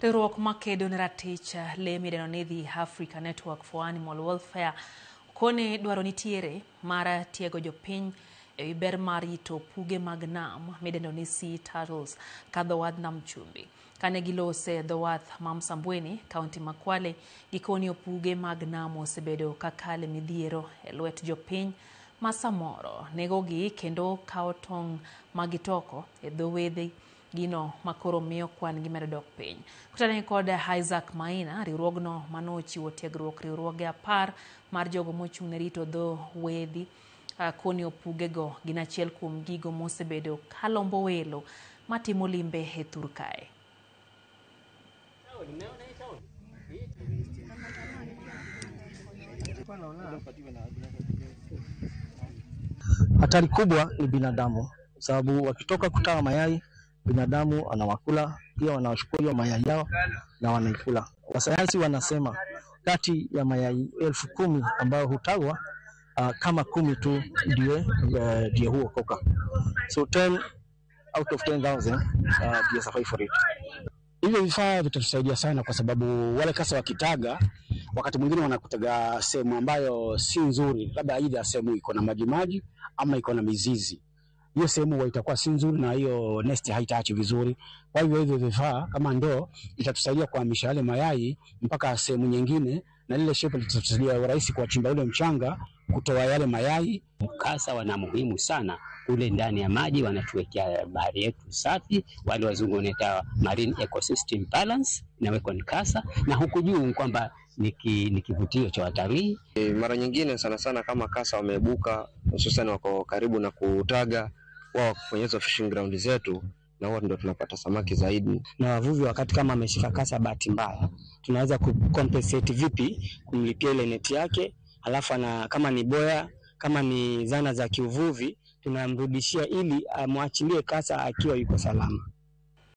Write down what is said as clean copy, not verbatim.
Riwruok makedo ne ratich lee midendo ni The Africa Network for Animal Welfare kone dwaro nitiere mar tiego jopiny ewi ber mar rito puge mag nam midendo ni sea turtles ka dho wadh nam chumbi. Kane gilose dho wath ma Msambweni, kaunti ma Kwale, gikoni opuge mag nam osebedo kakale midhiero e lwet jopiny ma samoro negogi kendo kawo tong' magitoko e dho wedhe gino makoro miyo kwan gi medo dok piny. Kutane kod Isaac Maina, riwruogno manochiwo tiegruok riwruoge 10 mar jogo mochung' ne rito dho wedhi koni opugego gin achiel kuom gigo mosebedo kalombo welo matimo limbe e thur kae. Hatari kubwa ni binadamu, sababu wakitoka kutaga mayai binadamu anawakula, pia wanawachukua hiyo mayai yao na wanaikula. Wasayansi wanasema kati ya mayai 10,000 ambayo hutagwa, kama 10 tu ndiye huokoka. So 10 out of 10,000 ndiye survive for it. Hivyo vifaa vitatusaidia sana kwa sababu wale kasa wakitaga wakati mwingine wanakutaga sehemu ambayo si nzuri, labda aidha sehemu iko na maji maji ama iko na mizizi. Hiyo sehemu huwa itakuwa si nzuri na hiyo nest haitaachi vizuri. Kwa hivyo hivyo vifaa kama ndoo itatusaidia kuhamisha yale mayai mpaka sehemu nyingine, na lile shape litatusaidia urahisi kuwachimba ule mchanga kutoa yale mayai. Kasa wana muhimu sana kule ndani ya maji, wanatuwekea bahari yetu safi. Wale wazungu wanaita marine ecosystem balance, inawekwa ni kasa, na huku juu kwamba ni kivutio cha watalii. Mara nyingine sana sana kama kasa wameibuka, hususan wako karibu na kutaga, wao kwenye hizo fishing ground zetu, na huwa ndio tunapata samaki zaidi. Na wavuvi wakati kama ameshika kasa bahati mbaya, tunaweza kucompensate vipi kumlipia ile neti yake, alafu ana kama ni boya, kama ni zana za kiuvuvi tunamrudishia ili amwachilie kasa akiwa yuko salama.